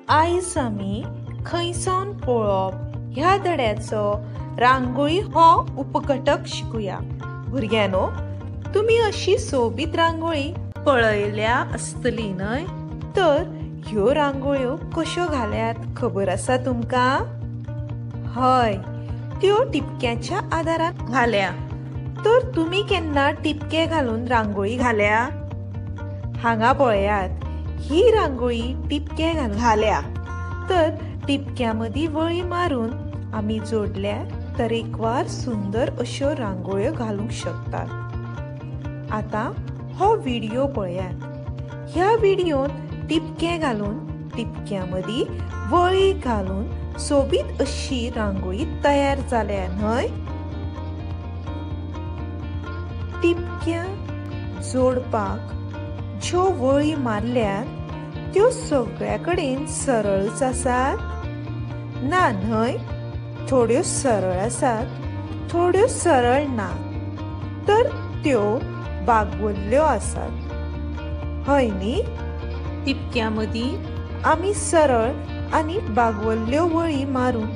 आयज आमी खंयसावन पळोवप ह्या धड्याचो रांगोळी हो उपघटक शिकुया. भुरग्यांनो, तुमी अशी सोबीत रांगोळी पळयल्या आसतली न्हय? तर ह्यो रांगोळ्यो कश्यो घाल्यात खबर आसा तुमकां? हय, त्यो टिपक्याच्या आदारान घाल्या. तर तुमी केन्ना टिपके घालून रांगोळी घाल्या? हांगा पळयात, ही रांगोळी टिपके घालून घाल्या. तर टिपक्या मदीं वळी मारून आमी जोडल्यार तरेकवार सुंदर अश्यो रांगोळ्यो घालूंक शकतात. आतां हो व्हिडियो पळयात. ह्या व्हिडियोन टिपके घालून टिपक्या मदीं वळी घालून सोबीत अशी रांगोळी तयार जाल्या न्हय? टिपक्या जोडपाक ज्यो वळी मारल्यात त्यो सगळ्या कडेन सरळच आसात ना न्हय? थोड्यो सरळ आसात, थोड्यो सरळ ना, तर त्यो बागवल्ल्यो आसात, हय न्ही? टिपक्या मदीं आमी सरळ आनी बागवल्ल्यो वळी मारून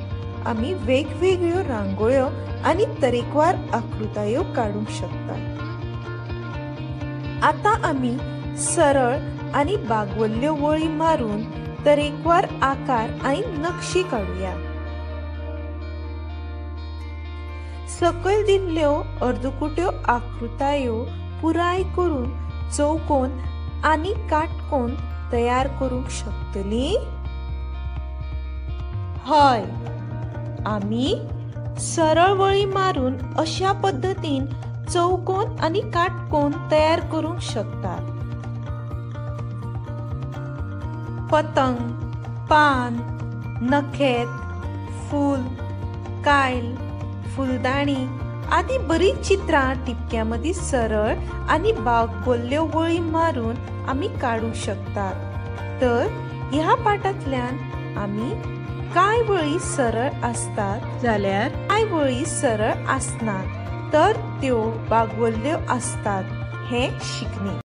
आमी वेगवेगळ्यो रांगोळ्यो आनी तरेकवार आकृतायो काडूंक शकतात. आतां आमी सरळ आनी बागवल्ल्यो वळी मारून तरेकवार आकार आनी नक्षी काडुया. सकयल दिल्ल्यो अर्दकुट्यो आकृतायो पुराय करून चौकोन आनी काटकोन तयार करूंक शकतली? हय, आमी सरळ वळी मारून अशा पद्दतीन चौकोन आनी काटकोन तयार करूंक शकतात. पतंग, पान, नखेत, फूल, कायल, फुलदाणी आदी बरीच चित्रां टिपक्या मदीं सरळ आनी बागवल्ल्यो वळी मारून आमी काडूंक शकतात. तर ह्या पाठांतल्यान आमी कांय वळी सरळ आसतात जाल्यार कांय वळी सरळ आसनात, तर त्यो बागवल्ल्यो आसतात हें शिकलीं.